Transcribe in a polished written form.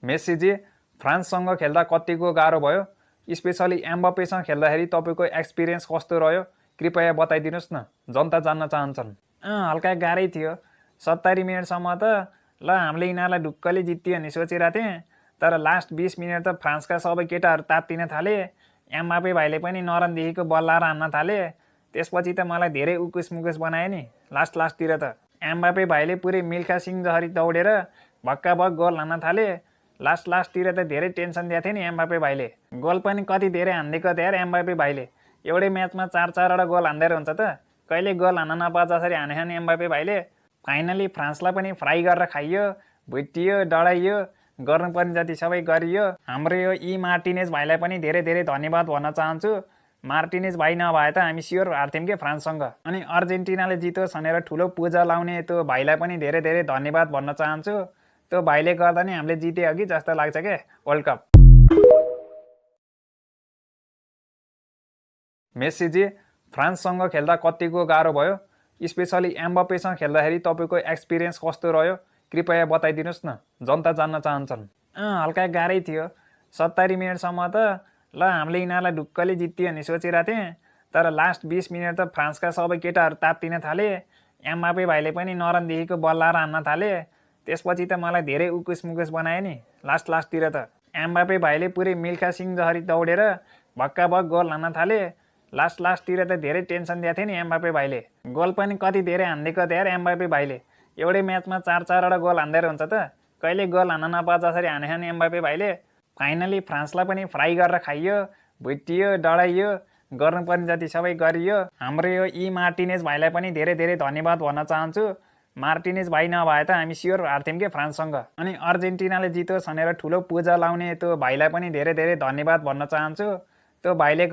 मेस्सीजी फ्रान्ससँग खेल्दा कतिको गाह्रो भयो, स्पेशली एम्बापेसँग खेल्दाखेरि तपाईँको एक्सपिरियन्स कस्तो रह्यो, कृपया बताइदिनुहोस् न, जनता जान्न चाहन्छन्। हल्का गाह्रै थियो। 70 मिनटसम्म त ल हामीले यिनीहरूलाई ढुक्कले जित्यो भन्ने सोचिरहेको थिएँ, तर लास्ट 20 मिनट त फ्रान्सका सबै केटाहरू तात्तिन थाले। एम्बापे भाइले पनि नरमदेखिको बल लाएर हान्न थाले। त्यसपछि त मलाई धेरै उकुस मुकुस बनायो नि। लास्टतिर त एम्बापे भाइले पुरै मिल्खा सिंह जसरी दौडेर भक्काभक गोल हान्न थाले। लास्टतिर त धेरै टेन्सन दिएको थियो नि एम्बापे भाइले। गोल पनि कति धेरै हानिदिएको थियो यार एम्बापे भाइले। एउटै म्याचमा 4-4वटा गोल हान्दै हुन्छ त, कहिले गोल हान्न नपाए जसरी हानेछ नि एम्बापे भाइले। फाइनली फ्रान्सलाई पनि फ्राई गरेर खाइयो, भुटियो, डढाइयो, गर्नुपर्ने जति सबै गरियो। हाम्रो यो मार्टिनेज भाइलाई पनि धेरै धेरै धन्यवाद भन्न चाहन्छु। मार्टिनेज भाइ नभए त हामी स्योर हार्थ्यौँ कि फ्रान्ससँग। अनि अर्जेन्टिनाले जितोस् भनेर ठुलो पूजा लाउने त्यो भाइलाई पनि धेरै धेरै धन्यवाद भन्न चाहन्छु। त्यो भाइले गर्दा नि हामीले जिते अघि जस्तो लाग्छ के वर्ल्ड कप। मेस्सीजी फ्रान्ससँग खेल्दा कतिको गाह्रो भयो, स्पेशली एम्बापेसँग खेल्दाखेरि तपाईँको एक्सपिरियन्स कस्तो रह्यो, कृपया बताइदिनुहोस् न, जनता जान्न चाहन्छन्। हल्का गाह्रै थियो। 70 मिनटसम्म त ल हामीले यिनीहरूलाई ढुक्कले जित्यो भन्ने सोचिरहेको थिएँ, तर लास्ट 20 मिनट त फ्रान्सका सबै केटाहरू तात्तिन थाले। एम्बापे भाइले पनि नरमदेखिको बल लाएर हान्न थाले। त्यसपछि त मलाई धेरै उकुस मुकुस बनायो नि। लास्टतिर त एम्बापे भाइले पुरै मिल्खा सिंह जसरी दौडेर भक्काभक गोल हान्न थाले। लास्टतिर त धेरै टेन्सन दिएको थियो नि एम्बापे भाइले। गोल पनि कति धेरै हानिदिएको थियो यार एम्बापे भाइले। एउटै म्याचमा 4-4वटा गोल हान्दै हुन्छ त, कहिले गोल हान्न नपाए जसरी हानेछ नि एम्बापे भाइले। फाइनली फ्रान्सलाई पनि फ्राई गरेर खाइयो, भुटियो, डढाइयो, गर्नुपर्ने जति सबै गरियो। हाम्रो यो मार्टिनेज भाइलाई पनि धेरै धेरै धन्यवाद भन्न चाहन्छु। मार्टिनेज भाइ नभए त हामी स्योर हार्थ्यौँ कि फ्रान्ससँग। अनि अर्जेन्टिनाले जितोस् भनेर ठुलो पूजा लाउने त्यो भाइलाई पनि धेरै धेरै धन्यवाद भन्न चाहन्छु। त्यो भाइले